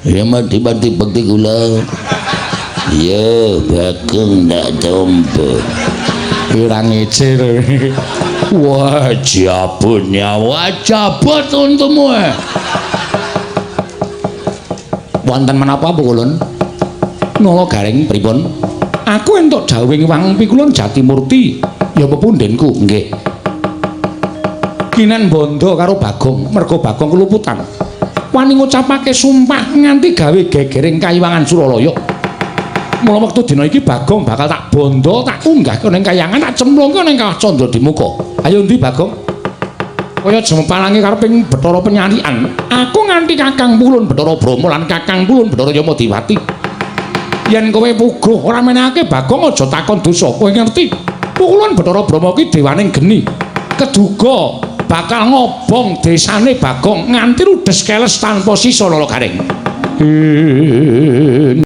Ya mati-mati bekti kula. Ya, Bagong ndak tompo. Ora ngece lho. Wah, jabut nyawa, jabut untumu. Wonten menapa Pukulun? Nala Gareng pripun? Aku entuk dawuhing Wang Pikulun Jatimurti, ya pepundhenku nggih. Kinen bondo karo Bagong, merga Bagong keluputan. Wani ngucapake sumpah nganti gawe gegering kayiwangan Suralaya. Mula wektu dina iki Bagong bakal tak bondo, tak unggahke ning kayangan, tak cemplungke ning Kawah Candra Dimuka. Ayo ndi Bagong? Kaya jemepalange kareping Bathara Penyalikan. Aku nganti Kakang Pulun Bathara Brahma lan Kakang Pulun Bathara Yamadiwati. Yen kowe puguh ora menehake Bagong aja takon dosa. Kowe ngerti? Pukulun Bathara Brahma ki dewaning geni. Keduga bakal ngobong desane Bagong nganti ludes keles tanpa sisa Nala Gareng.